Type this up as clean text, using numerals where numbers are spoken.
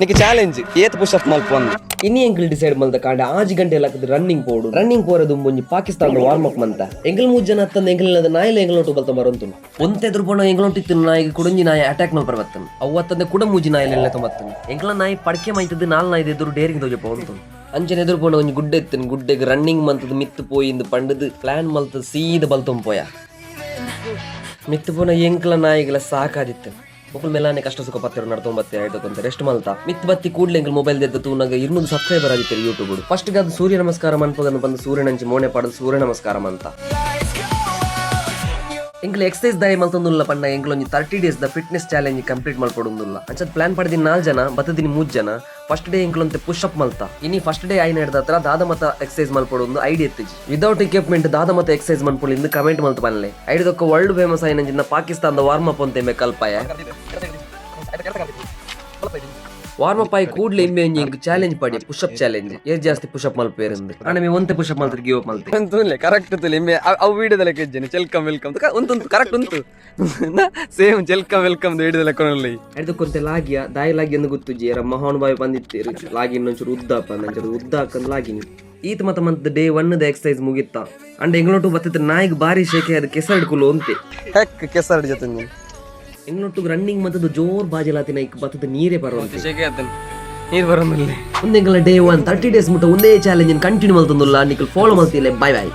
ನಿಕ್ಕೆ challenge ಏತ್ push up ಮಲ್ಪ ಅಂದ್. ಇನಿ ಎಂಕಲ್ ಡಿಸೈಡ್ ಮಲ್ತ ಕಾಂಡ 6 ಗಂಟೆ ಲಕ್ಕದ್ ರನ್ನಿಂಗ್ ಪೋಡು. ರನ್ನಿಂಗ್ ಪೋರೆ ದುಂಬೊಂಜಿ ಪಾಕಿಸ್ತಾನದ ವಾರ್ಮ್ ಅಪ್ ಮಂತ. ಎಂಕಲ್ ಮೂಜಿ ಜನ ಅತ್ತಂದೆ ಎಂಕಲ್ನ ನಾಯಿಲ ಎಂಕಲ್ನೊಟ್ಟು ಬಲ್ತ ಬರೊಂತುಂಡು. ಒಂತೆ ಎದುರು ಪೋಂಡ ಎಂಕಲ್ನೊಟ್ಟು ಇತ್ತಿನ ನಾಯಿಗ್ ಕುಡೊಂಜಿ ನಾಯಿ ಅಟ್ಯಾಕ್ ಮಲ್ಪರೆ ಬತ್ತುಂಡು. ಅವು ಅತ್ತಂದೆ ಕುಡ ಮೂಜಿ ನಾಯಿಲು ಎಲ್ಯ ಬತ್ತುಂಡು. ಎಂಕಲ್ನ ನಾಯಿ ಪಡ್ಕೆ ಮೈತದ್ ನಾಲ್ ನಾಯಿದ ಎದುರು ಡೇರಿಂಗ್ ತೋಜಪ ಉಂತುಂಡು. ಅಂಚನೆ ಎದುರು ಪೋಂಡ ಒಂಜಿ ಗುಡ್ಡೆ ಇತ್ತುಂಡು. ಗುಡ್ಡೆಗ್ ರನ್ನಿಂಗ್ ಮಂತದ್ ಮಿತ್ತ್ ಪೋಯಿಂದ್ ಪಂಡುದು ಪ್ಲಾನ್ ಮಲ್ತ್ ಸೀದ ಬಲ್ತೊಂದು ಪೋಯ. ಮಿತ್ತ್ ಪೋನ ಎಂಕಲ್ನ ನಾಯಿಗ್ಲ ಸಾಕಾದಿತ್ತು. ಮೊಕುಲು ಮೆಲ್ಲಾನೆ ಕಷ್ಟ ಸುಖ ಪತ್ತೆರು ನಡ್ತೊಂದು ಬತ್ತೆ ಐದಕ್ಕೊಂತ ರೆಸ್ಟ್ ಮಲ್ತ. ಮಿತ್ತ್ ಬತ್ತಿ ಕೂಡ್ಲೆ ಎಂಕಲ್ ಮೊಬೈಲ್ ದೆತ್ತ್ ತೂನಗ 200 ಸಬ್ಸ್ಕ್ರೈಬರ್ ಆದಿತ್ತೆರ್ ಯೂಟ್ಯೂಬ್. ಫಸ್ಟ್ ಗಾದ್ ಸೂರ್ಯ ನಮಸ್ಕಾರ ಮನ್ಪಗನ ಬಂದು ಸೂರ್ಯನಂಚಿ ಮೋನೆ ಪಾಡದು ಸೂರ್ಯ ನಮಸ್ಕಾರ ಮಂತ. ಎಂಕಲ್ ಎಕ್ಸಸೈಸ್ ದಾಯ ಮಲ್ತೊಂದುಲ್ಲ ಪಂಡ ಎಂಕಲ್ ಒಂಜಿ 30 ಡೇಸ್ ದ ಫಿಟ್ನೆಸ್ ಚಾಲೆಂಜ್ ಕಂಪ್ಲೀಟ್ ಮಲ್ಪೊಡುಂದುಲ್ಲ. ಅಂಚದ ಪ್ಲಾನ್ ಪಡೆದಿನ 4 ಜನ, ಬತ್ತದಿನ 3 ಜನ. ಫಸ್ಟ್ ಡೇ ಎಂಕಲ್ ಒಂತೆ ಪುಷ್ ಅಪ್ ಮಲ್ತ. ಇನಿ ಫಸ್ಟ್ ಡೇ ಆಯಿನ ಹತ್ರ ದಾದ ಮತ ಎಕ್ಸಸೈಸ್ ಮಲ್ಪೊಡು ಐಡಿಯಾ ಇತ್ತಿಜಿ. ವಿದೌಟ್ ಎಕ್ವಿಪ್ಮೆಂಟ್ ದಾದ ಮತ ಎಕ್ಸಸೈಸ್ ಮನ್ಪೊಲಿ ಇಂದು ಕಮೆಂಟ್ ಮಲ್ತ ಪನ್ಲೆ. ಐಡಿದೊಕ್ಕ ವರ್ಲ್ಡ್ ಫೇಮಸ್ ಆಯಿನಂಚಿನ ಪಾಕಿಸ್ತಾನದ ವಾರ್ಮ್ ಅಪ್ ಅಂತೆ ಕಲ್ಪಾಯ. ವಾರ್ಮ್ ಅಪ್ ಆಯಿ ಕೂಡ್ಲೆ ಇಂಬೆ ಒಂಜಿ ಎಂಕ್ ಚಾಲೆಂಜ್ ಪಾಡಿ, ಪುಷ್ ಅಪ್ ಚಾಲೆಂಜ್. ಏರ್ ಜಾಸ್ತಿ ಪುಷ್ ಅಪ್ ಮಲ್ಪೇರಂದು. ಆಂಡ ಮೇ ಒಂತೆ ಪುಷ್ ಅಪ್ ಮಲ್ತಿರ್ ಗಿವ್ ಅಪ್ ಮಲ್ತೆ. ತುಲೆ ಕರೆಕ್ಟ್ ತುಲೆ ಇಂಬೆ ಅವು ವಿಡಿಯೋದ ಲೆಕ್ಕ ಇಜ್ಜನೆ. ಚೆಲ್ಕಮ್ welcome ಉಂತು ಕರೆಕ್ಟ್ ಉಂತು ಸೇಮ್ ಚೆಲ್ಕಮ್ welcome ವಿಡಿಯೋದ ಲೆಕ್ಕ ಉಳ್ಳಿ. ಐದಕ್ಕೊಂತೆ ಲಾಗಿಯ ದಾಯಿ ಲಾಗಿ ಎಂದು ಗೊತ್ತುಜಿ. ಎರ ಮಹಾನುಭಾವಿ ಬಂದಿತ್ತೀರು ಲಾಗಿನ್ ಒಂಚೂರು ಉದ್ದ ಪಂದ್ ಅಂಚೂರು ಉದ್ದ ಹಾಕಂದ್ ಲಾಗಿನಿ. ಈತ ಮತ ಮಂತ್ ಡೇ 1 ದ ಎಕ್ಸಸೈಸ್ ಮುಗಿತ್ತ. ಅಂಡ ಎಂಗ್ಲೊಟ್ಟು ಬತ್ತಿತ್ತು ನಾಯಿಗ್ ಬಾರಿ ಶೇಕೆ ಅದು ಕೆಸರಡ್ ಕುಲು ಅಂತೆ. ಹೆಕ್ ಕೆಸರಡ್ ಜೊತೆ. ಎಂಗ್ಲೊಟ್ಟು ರನ್ನಿಂಗ್ ಮತ್ತದು ಜೋರ್ ಬಾಜಲಾತಿನ ಇಕ್ ಬತ್ತದ ನೀರೇ ಬರುವಂತೆ. ಶೇಕೆ ಆತನ ನೀರು ಬರೋದಿಲ್ಲ. ಒಂದೆಂಗಲ ಡೇ 1 30 ಡೇಸ್ ಮುಟ್ಟ ಒಂದೇ ಚಾಲೆಂಜ್ ಕಂಟಿನ್ಯೂ ಮಲ್ತೊಂದುಲ್ಲ. ನಿಕಲ್ ಫಾಲೋ ಮಲ್ತಿಲ್ಲ. Boy boy.